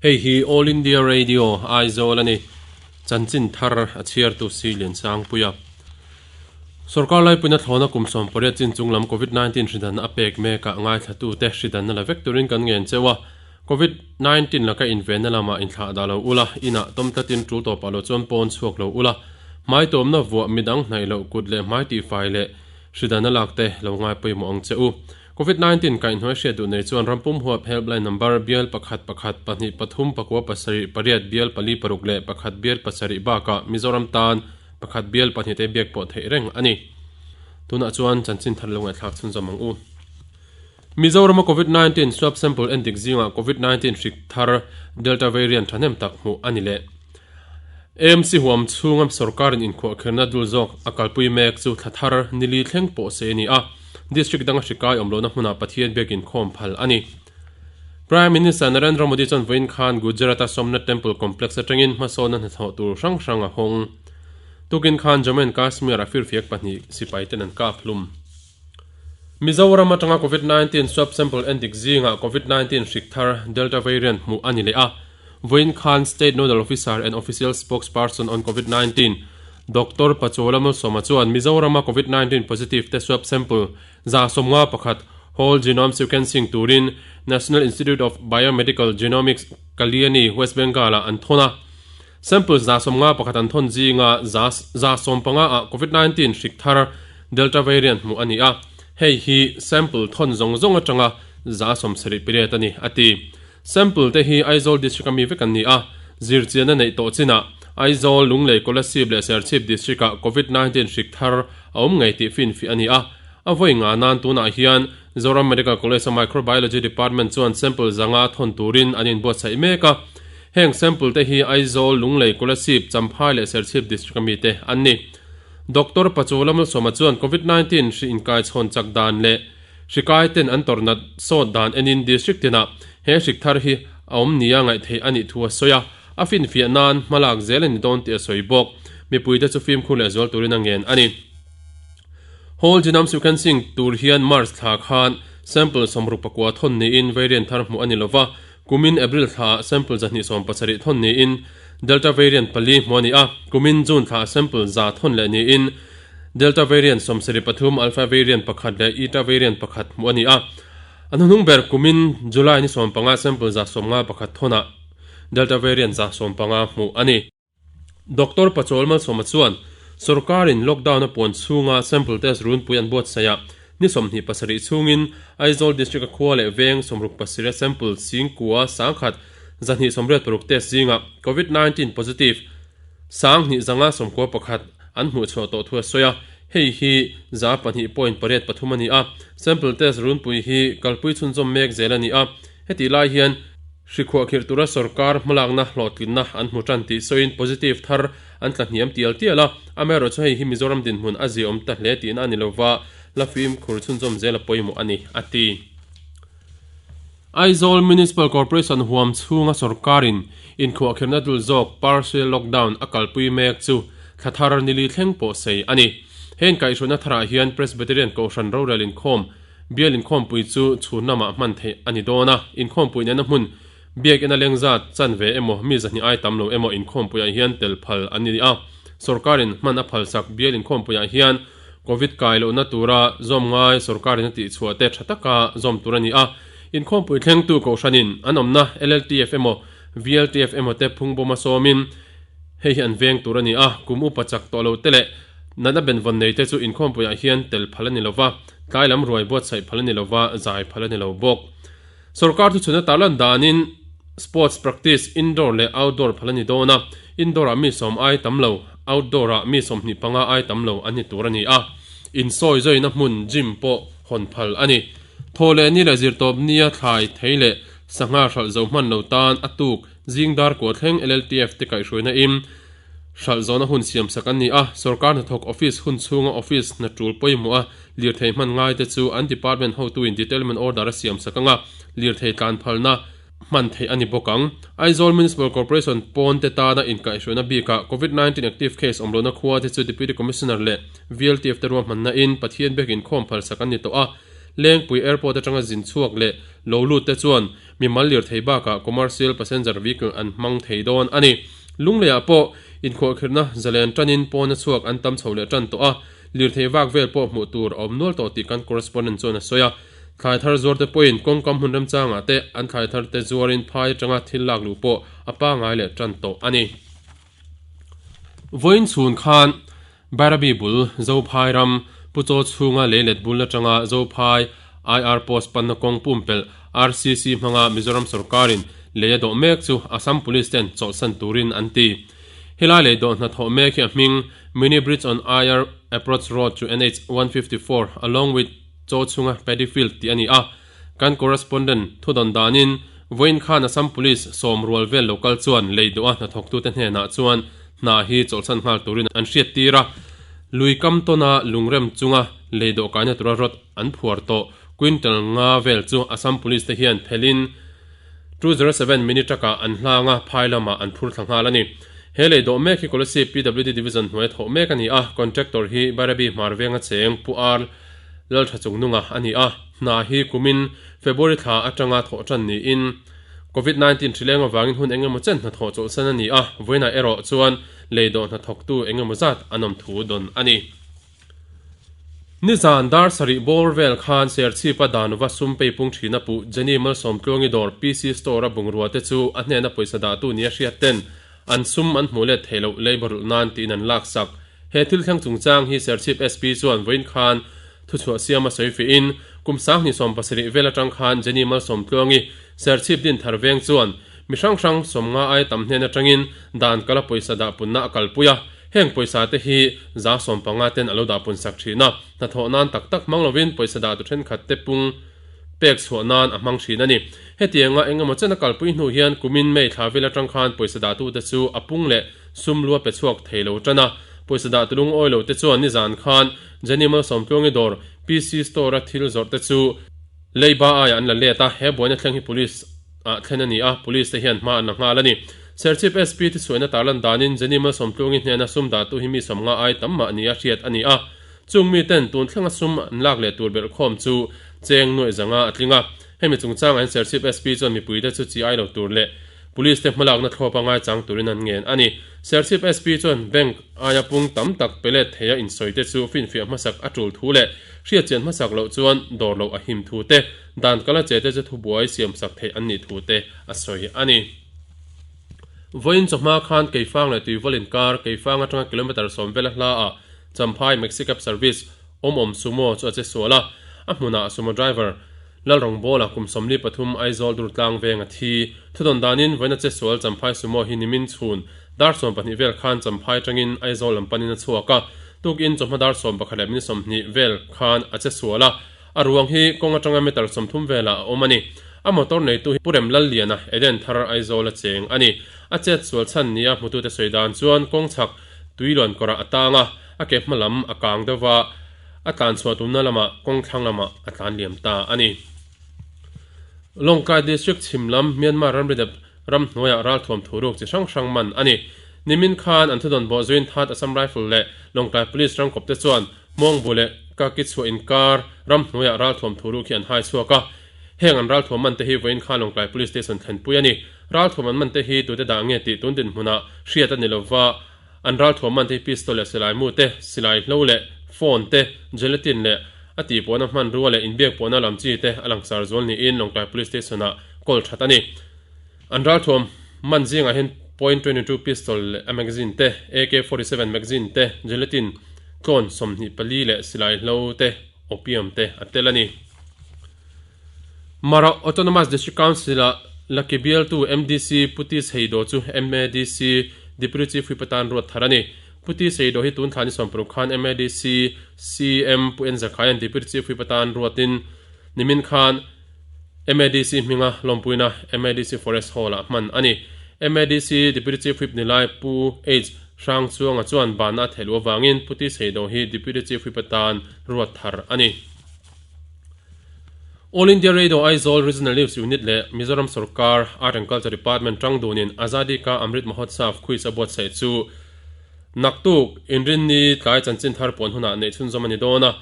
Hei hi All India Radio, Aizawl a ni. Chanchin thar a chhiartu si Liansangpuia. Sorkar laipuina thlawna kum 18 chin chung lam Covid 19 hridan a pek mekah ngaithlatute hridanna la vek turin kan ngen cheu a. Covid 19 laka invenna lamah inthlah dah lo ula, inah tawm tlatin tul tawpah lo chuan pawn chhuak lo ula, hmai tawmna vuah midang hnaih loh kut leh hmai tihfai leh hridanna lakte lo ngai pawimawh ang che u. Covid 19 kaihhnuai hriat duh nei chuan rampum huap helpline number bial pakhat pakhat pahnih pathum pakua pasarih pariat bial pali paruk leh pakhat bial pasarih bakah Mizoram tan pakhat bial pahnih te biak pawh theih reng a ni. Tunah chuan chanchin thar lo ngaihthlak chhunzawm ang u. Mizorama Covid 19 swab sample endik zingah Covid 19 hrik thar Delta variant thahnem tak hmuh a ni leh. AMC huam chhunga sorkarin inkhuahkherna dul zawk a kalpui mek chu thla thar nili thleng pawh se a ni a, district danga hri kai awm lohna hmunah Pathian biak inkhawm phal a ni. Prime Minister Narendra Modi chuan vawiin khan Gujarat-a Somnath Temple Complex atangin hmasawnna hnathawh tur hrang hrang a hawng. Tukin khan Jammu and Kashmir-ah firfiak pahnih sipai ten an kap hlum. Mizoram atanga Covid 19 swab sample endik zingah Covid 19 hrik thar Delta variant hmuh a ni leh a. Vawiin khan State Nodal Officer and Official Spokesperson on Covid 19 Doctor Pachuala Malsawma chuan Mizorama Covid 19 positive te swab sample 151 whole genome sequencing turin National Institute of Biomedical Genomics, Kalyani, West Bengal-ah an thawn a. Sample 151 an thawn zinga 115 ah Covid 19 hrik thar Delta variant hmuh a ni a, hei hi sample thawn zawng zawng atanga 70 period a ni, a ti. Sample te hi Aizawl District a mi vek an ni a, zirchianna neih tawh chinah Aizawl, Lunglei, Kolasib leh Serchhip District ah Covid 19 hrik thar a awm ngei tih finfiah a ni a. A vawi nga nan tunah hian Zoram Medical College a Microbiology Department chuan sample 500 thawn turin an inbuatsaih mek a. Heng sample te hi Aizawl, Lunglei, Kolasib, Champhai leh Serchhip District a mi te an ni. Doctor Pachuala Malsawma chuan Covid 19 hri inkaichhawn chak dan leh Hri kai ten an tawrh nat sawt dan enin district tinah he hrik thar hi a awm nia ngaih theih a nih thu a sawi a, a finfiah nan hma lak zel a ni dawn tih a sawi bawk. Mipuite chu fimkhur leh zual turin a ngen a ni. Whole Genome Sequencing tur hian March thla khan sample 69 thawn niin variant thar hmuh a ni lova, kumin April thlaah sample 270 thawn niin Delta variant pali hmuh a ni a, kumin June thlaah sample 100 thawn leh niin Delta variant 73, Alpha variant pakhat leh Eta variant pakhat hmuh a ni a. A hnuhnung ber kumin July ni 15 sample 151 thawnah Delta variant 150 hmuh a ni. Doctor Pachawl Malsawma chuan sorkarin lockdown a puan chhunga sample test runpui an buatsaih a, ni 27 chhungin Aizawl District a khua leh veng 67 sample singkua sangkhat 286 test zingah Covid 19 positive 2591 an hmuh chhuah tawh thu a sawi a, hei hi 2.83 a ni a, sample test runpui hi kalpui chhunzawm mek zel a ni a, hetih lai hian hri khuahkhirh tura sorkar hmalakna hlawhtlinna an hmu tan tih sawiin positive thar an tla hniam tial tial a, amaherawhchu hei hi Mizoram dinhmun a ziaawm ta hle tihna a ni lova, la fimkhur chhunzawm zel a pawimawh a ni, a ti. Aizawl Municipal Corporation huam chhunga sorkarin inkhuahkhirhna dul zawk partial lockdown a kalpui mek chu thla thar nili thleng pawh sei a ni. He inkaihhruaina tharah hian Presbyterian Kohhran rorel inkhawm, bial inkhawmpui chu chhun lamah hman theih a ni dawn a, inkhawmpui nena hmun biakina lengzat chanve emaw mi zahnih ai tam lo emaw inkhawmpuiah hian tel phal an ni a. Sorkarin hman a phalsak bial inkhawmpuiah hian Covid kai lohna tura zawm ngai sorkarin a tihchhuah te tha taka zawm tur a ni a. Inkhawmpui thlengtu Kohhranin an awmna LLTF emaw VLTF emaw te phungbawma sawmin hei hi an veng tur a ni a. Kum upa chak tawh lo te leh natna benvawn nei te chu inkhawmpuiah hian tel phal a ni lova, tlai lam ruai buatsaih phal a ni lova, zai phal a ni lo bawk. Sorkar thuchhuna tarlan danin sports practice indoor leh outdoor phal a ni dawn a, indoor-ah mi sawm ai tam lo, outdoor-ah mi 25 ai tam lo an ni tur a ni a, insawi zawina hmun gym pawh hawn phal a ni. Thaw leh ni leh zirtawp nia thlai thei leh sangha hralh zo hman lo tan a tuk zing dar kua thleng LLTF te kaihhruaina in hralh zawhna hun siam sak an ni a, sorkar hnathawk office hun chhunga office hna tul pawimawh a lirthei hman ngai te chu an department hotuin detailment order a siam sak anga lirthei tlan phalna hman theih a ni bawk ang. Aizawl Municipal Corporation pawn te tana inkaihhruaina bikah Covid 19 active case awm lohna khua te chu Deputy Commissioner leh VLTF te ruahmanna in Pathian biak inkhawm phal sak an ni tawh a. Lengpui Airport atanga zin chhuak leh lo lut te chuan mimal lirthei bakah commercial passenger vehicle an hmang thei dawn a ni. Lungleiah pawh inkhuahkhirhna zalen tanin pawna chhuak an tam chho leh tan tawh a, lirthei vak vel pawh hmuh tur a awm nual tawh tih kan correspondent chuan a sawi a. Thlai thar zuar te pawhin kawngkam hmun remchangah te an thlai thar te zuarin phai atanga thil lak luh pawh a pangai leh tan tawh a ni. Vawiin chhun khan Bairabi bul Zophai ram Pu Chaw chhunga leilet bul atanga Zophai IR Post panna kawng pumpelh RCC hmanga Mizoram sawrkarin lei a dawh mek chu Assam Police ten chawlhsan turin an ti. Helai lei dawh hnathawh mek hi a hming Mini Bridge on IR Approach Road to NH 154 along with Chaw chhunga Paddy Field tih a ni a. Kan correspondent thudawn danin vawiin khan Assam Police sawm rual vel lo kal chuan lei duha hnathawktute hnenah chuan hna hi chawlhsan nghal turin an hriat tir a. Lui kam tawna lungrem chunga lei dawhkaina tura rawt an phuar tawh quintal nga vel chu Assam Police te hian phelhin 207 mini truck ah an hlang a, phai lamah an phur thla nghal a ni. He lei dawh mek hi Kolasib PWD Division hnuaia thawh mek a ni a, contractor hi Bairabi Hmar Venga cheng Pu Ar Laltha Chungnunga a ni a, hna hi kumin February thla atanga thawh tan niin Covid 19 hrileng avangin hun engemaw chen hnathawh chawlhsan a ni a, vawiinah erawh chuan lei dawh hnathawktu engemaw zat an awm thu dawn a ni. Nizan dar sarih bawr vel khan Serchhipa Danova sum peipung thina puh Jenny Malsawmtluangi dawr PC Store-a bungrua te chu a hnena pawisa dahtu nia hriat ten an sum an hmuh let theih loh labour rulh nan tiin an laksak. He thil thleng chungchang hi Serchhip SP chuan vawiin khan thuchhuah siama sawi fihin, kum 2017 vel atang khan Jenny Malsawmtluangi Serchhip din thar veng chuan mi hrang hrang sawmnga ai tam hnen atangin dan kala pawisa dah punna a kalpui a, heng pawisa te hi 150 ten a lo dah pun sak thin a, hnathawh nan tak tak hmang lovin pawisa dah tu thenkhat te pung pek chhuah nan a hmang thin a ni. Hetianga engemaw chen a kalpui hnu hian kumin May thla vel atang khan pawisa dahtute chu a pung leh Sum lua pe chhuak thei lo tan a, pawisa dah tulung awi lo te chuan nizan khan Jenny Malsawmtluangi dawr PC Store a thil zawrh te chu leiba aiah an la let a, he buaina thleng hi Police ah thlen a ni a, Police te hian hma an la nghal a ni. Serchhip SP te suaina tarlan danin Jenny Malsawmtluangi hnena sum dahtu hi mi sawmnga ai tam mah nia hriat a ni a, chung mi ten tun thlenga sum an lak leh tur belhkhawm chu cheng nuaih zanga a tling a, hemi chungchangah hian Serchhip SP chuan mipuite chu chi ai lo tur leh Police te hmalakna thlawpa ngaichang turin an ngen a ni. Serchhip SP chuan bank aia pung tam tak pe let theia insawi te chu finfiah hmasak a tul thu leh hriatchian hmasak loh chuan dawr loh a him thu te, dan kala che te chu thubuai siamsak theih an nih thu te a sawi a ni. Vawiin chawhma khan Keifang leh Tuivawl inkar Keifang atanga kilometre sawm vela hla ah Champhai Maxi Cab Service awm awm Sumo chu a che sual a, a hmunah Sumo driver Lalrawngbawla kum 43 Aizawl Durtlang veng a thi. Thudawn danin vawiina che sual Champhai Sumo hi nimin chhun dar 12 vel khan Champhai atangin Aizawl lam panin a chhuak a, tukin chawhma dar 11 leh minute 20 vel khan a che sual a, a ruang hi kawng atanga meter 30 velah a awm a ni. A motor neitu hi Pu Rem Lalliana, Eden Thar, Aizawl a cheng a ni. A chet sual chhan nia hmutute sawi dan chuan kawng chhak tuiluan kawrah a tang a, a ke hma lam a kang deuh va, A tlan chhuah tumna lamah kawng thlang lamah a tlan liam ta a ni. Lawngtlai District chhim lam Myanmar ramri dep ram hnuaiah ralthuam thuruk chi hrang hrang man a ni. Nimin khan an thudawn bawh zuin Third Assam Rifle leh Lawngtlai Police rangkawp te chuan Hmawngbu leh Kaki chhuah inkar ram hnuaiah ralthuam thuruk hi an hai chhuak a. Heng an ralthuam man te hi vawiin khan Lawngtlai Police Station thlenpui a ni. Ralthuam an man te hi tute dah nge tih tun dinhmunah hriat a ni lova, An ralthuam man te hi pistol leh silai mu te, silai hlo leh phone te, gelatin leh a tihpawhna hmanrua leh inbiakpawhna lam chi te a langsar zual niin Lawngtlai Police Station-ah kawl that a ni. An ralthuam man zingah hian point 22 pistol leh a magazine te, AK 47 magazine te, gelatin tlawn 24 leh silai hlo te, opium te a tel a ni. Mara Autonomous District Council-a Laki bialtu MDC Puti Seido chu MADC Deputy Chief Whip atan ruat thar a ni. Puti Seido hi tun thla ni 60 khan MADC CM Pu En Zakhaia'n Deputy Chief Whip atan ruatin nimin khan MADC hminga lawmpuina MADC Forest Hall-ah hman a ni. MADC Deputy Chief Whip ni lai Pu H Hrangchuanga chuan banna a theih luh avangin Puti Seido hi Deputy Chief Whip atan ruat thar a ni. All India Radio Aizawl Regional News Unit leh Mizoram Sorkar Art and Culture Department tang dunin Azadi Ka Amrit Mahotsav quiz a buatsaih chu naktuk Inrinni tlai chanchin thar puan hunah neih chhunzawm a ni dawn a.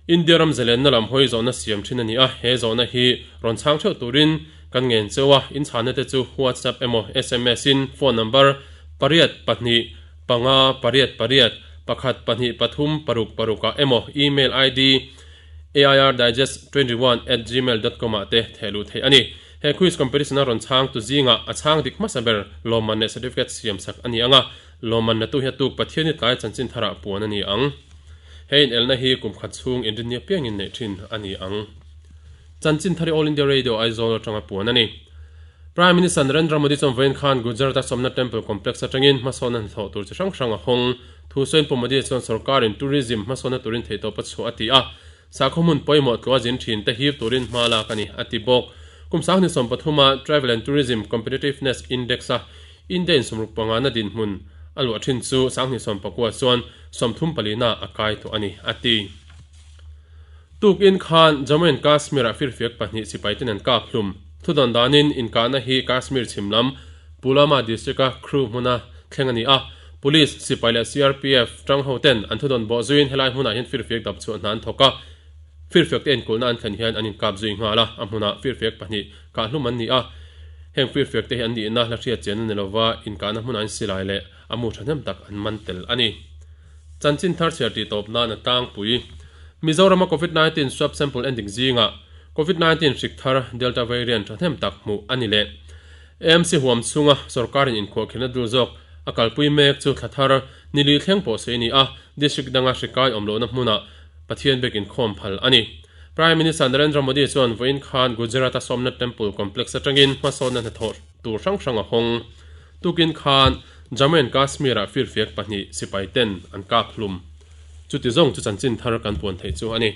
India ram zalenna lam hawi zawhna siam thin a ni a, he zawhna hi rawn chhang theuh turin kan ngen cheu a, in chhanna te chu WhatsApp emaw sms in phone number pariat pahnih panga pariat pariat pakhat pahnih pathum paruk paruk ah emaw email id airdigest21@gmail.com ah te theh luh theih a ni. He quiz competition a rawn chhang tu zingah a chhang dik hmasa ber lawmman leh certificate siam sak a ni ang a, Lawmman natu hi a tuk Pathian i tlai chanchin tharah puan a ni ang. He inelna hi kum khat chhung inrinni apiangin neih thin a ni ang. Chanchin thar hi All India Radio Aizawl atanga puan a ni. Prime Minister Narendra Modi chuan vawiin khan Gujarat-a Somnath Temple Complex atangin hmasawnna hnathawh tur chi hrang hrang a hawng. Thu sawiin Pu Modi chuan sorkarin tourism hmasawnna turin theihtawp a chhuah a ti a, sakhaw hmun pawimawh tlua zin thin te hip turin hma lak a ni a ti bawk. Kum sanghnih sawmpathuma Travel and Tourism Competitiveness Index-a India in sawmruk pangana dinhmun a luah thin chu sanghnih sawmpakua chuan sawmthum palina a kai tawh a ni, a ti. Tukin khan Jammu and Kashmir-ah firfiak pahnih sipai ten an kap hlum. Thudawn danin inkahna hi Kashmir chhim lam Pulwama district-a Khru hmuna thleng a ni a, Police, sipai leh CRPF tang ho ten an thudawn bawh zuiin helai hmunah hian firfiak dap chhuah hna an thawk a, firfiak te enkulhna an thlen hian an inkap zui nghal a, a hmunah firfiak pahnih kah hlum an ni a, heng firfiak te hi an nihna hla hriat chian a ni lova, inkahna hmunah an silai leh a mu thahnem tak an man tel a ni. Chanchin thar chhiar tih tawp nan a tlangpui. Mizorama Covid 19 swab sample endik zingah Covid 19 hrik thar Delta variant thahnem tak hmuh a ni leh. AMC huam chhunga sorkarin inkhuahkhirhna dul zawk a kalpui mek chu thla thar nili thleng pawh sawi a ni a, district danga hri kai awm lohna hmunah Pathian bek inkhawm phal a ni. Prime Minister Narendra Modi chuan vawiin khan Gujarat-a Somnath Temple Complex atangin hmasawnna hnathawh tur hrang hrang a hawng. Tukin khan Jammu and Kashmir-ah firfiak pahnih sipai ten an kap hlum. Chuti zawng chu chanchin thar kan puan theih chu a ni.